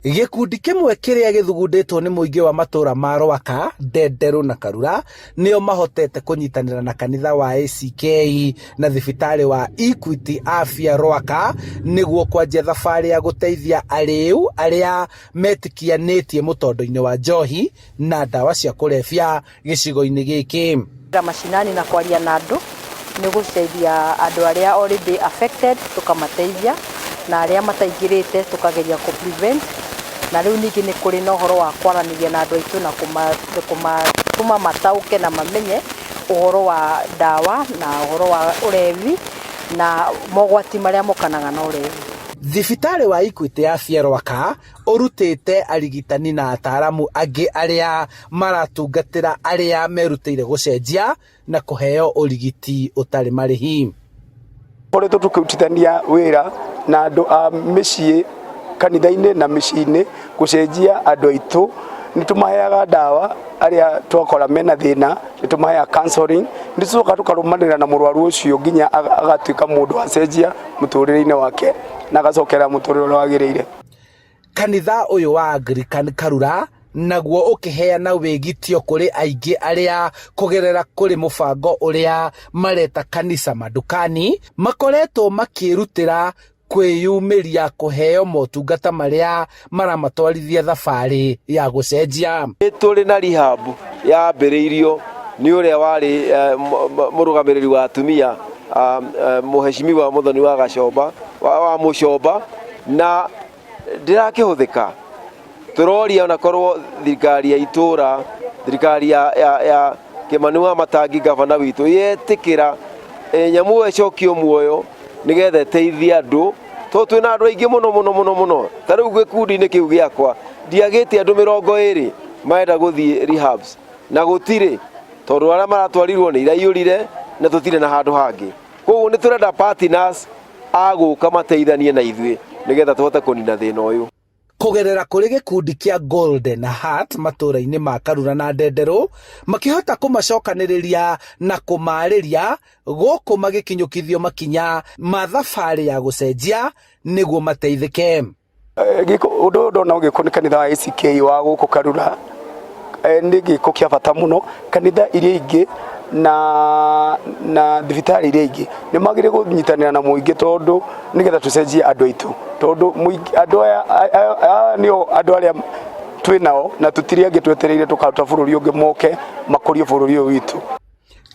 Gĩkundi kĩmwe kĩrĩa gĩthugundĩtwo nĩ mũingĩ wa matũra ma Rwaka, Ndenderũ na Karura nĩo mahotete kũnyitanĩra na kanitha wa ACK na thibitarĩ wa Equity Afya Rwaka nĩguo kwanjia thabarĩ ya gũteithia arĩu arĩa metikianĩtie mũtondo-inĩ wa njohi na ndawa cia kũrebia gĩcigo-inĩ gĩkĩ. Mashinani na kwaria na andũ nĩ gũteithia andũ arĩa already affected tũkamateithia, na arĩa mataingĩrĩte tũkageria kũ prevent. Na rĩu ningĩ nĩ kũrĩ na ũhoro wa kwaranĩria na andũ aitũ na kũmatũma mataũke na mamenye ũhoro wa ndawa na ũhoro wa ũrevi na mogwati marĩa mokanaga na ũrevi. Thibitarĩ wa Equity Afya Rwaka ũrutĩte arigitani na ataaramu angĩ arĩa maratungatĩra arĩa merutĩire gũcenjia na kũheo ũrigiti ũtarĩ marĩhi. Koretwo tũkĩrutithania wĩra na andũ a mĩciĩ kanitha-inĩ na mĩciĩ-inĩ gũcenjia andũ aitũ. Nĩ tũmaheaga ndawa arĩa twakora mena thĩna, nĩ tũmaheaga counseling, nĩ tũcokaga tũkarũmanĩrĩra na mũrwaru ũcio nginya agatuĩka mũndũ wacenjia mũtũrĩre-inĩ wake na agacokera mũtũrĩre ũrĩa wagĩrĩire. Kanitha ũyũ wa Anglican Karura naguo ũkĩheana wĩgitio kũrĩ aingĩ arĩa kũgerera kũrĩ mũbango ũrĩa mareta kanisa madukani makoretwo makĩrutĩra kwĩyumĩria kũheo motungata marĩa maramatwarithia thabarĩ ya gũcenjia. Nĩ tũrĩ na rehab yambĩrĩirio nĩ ũrĩa warĩ mũrũgamĩrĩri wa atumia, mũheshimiwa Mũthoni wa Gacomba wa Mũcomba, na ndĩrakĩhũthĩka. Tũroria ona korwo thirikari ya itũra, thirikari ya Kĩmani wa Matangi, gavana witũ, yetĩkĩra nyamũ ĩyo ĩcokio muoyo nĩgetha ĩteithie andũ, tondũ twĩna andũ aingĩ mũno mũno mũno mũno. Ta rĩu gĩkundi-inĩ kĩu gĩakwa ndiagĩte andũ 20 marenda gũthiĩ rehabs na gũtirĩ, tondũ arĩa maratwarirwo nĩ iraiyũrire na tũtirĩ na handũ hangĩ. Koguo nĩ tũrenda partners a gũka mateithanie na ithuĩ nĩgetha tũhote kũnina thĩna ũyũ. Kũgerera kũrĩ gĩkundi kĩa Golden Heart matũũra-inĩ ma Karura na Ndenderũ, makĩhota kũmacokanĩrĩria na kũmaarĩria gũkũ magĩkinyũkithio makinya ma thabarĩ ya gũcenjia nĩguo mateithĩke. Gĩko ũndũ ũyũ ndona ũgĩkwo nĩ kanitha wa ACK wa gũkũ Karura nĩ gĩko kĩa bata mũno. Kanitha iria ingĩ na thibitarĩ iria ingĩ nĩ magĩrĩire kũnyitanĩra na mũingĩ tondũ nĩgetha tũcenjie andũ aitũ, tondũ andũ aya aya nĩo andũ arĩa twĩ nao na tũtirĩ angĩ twetereire tũkaruta bũrũri ũngĩ moke makũrie bũrũri ũyũ witũ.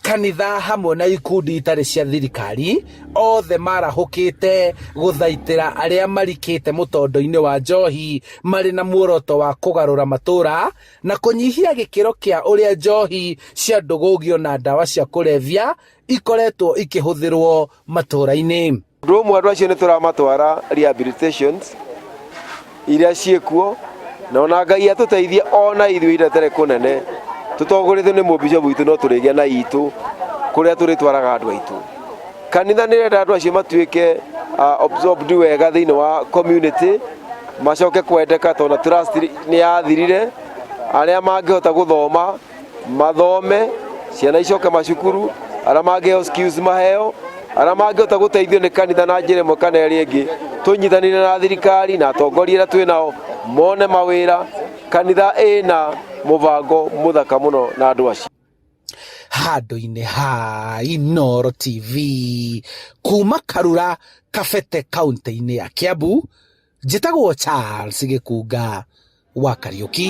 Kanitha hamwe na ikundi itarĩ cia thirikari othe marahũkĩte gũthaitĩra arĩa marikĩte mũtondo-inĩ wa njohi marĩ na muoroto wa kũgarũra matũra na kũnyihia gĩkĩro kĩa ũrĩa njohi cia ndũgũgio na ndawa cia kũrebia ikoretwo ikĩhũthĩrwo matũra-inĩ. Ũndũ ũmwe, andũ acio nĩ tũramatwara rehabilitations iria ciĩkuo, na ona Ngai atũteithie ona ithuĩ iretere kũnene tũtongoretio nĩ mũbishop witũ, no tũrĩgĩa na itũ kũrĩa tũrĩtwaraga andũ aitũ. Kanitha nĩ ĩrenda andũ acio matuĩke absorbed wega thĩinĩ wa community, macoke kwendeka tondũ trust nĩ yathirire. Arĩa mangĩhota gũthoma mathome, ciana icoke macukuru, arĩa mangĩheo skills maheo, arĩa mangĩhota gũteithio nĩ kanitha na njĩra ĩmwe kana ĩrĩa ĩngĩ, tũnyitanĩre na thirikari na atongoria arĩa twĩ nao mone mawĩra. Kanitha ĩna mũbango mũthaka mũno na andũ acio. Handũ-inĩ ha Inooro TV kuma Karura, Kabete, kaũntĩ-inĩ ya Kiambu, njĩtagwo Charles Gĩkunga wa Kariũki.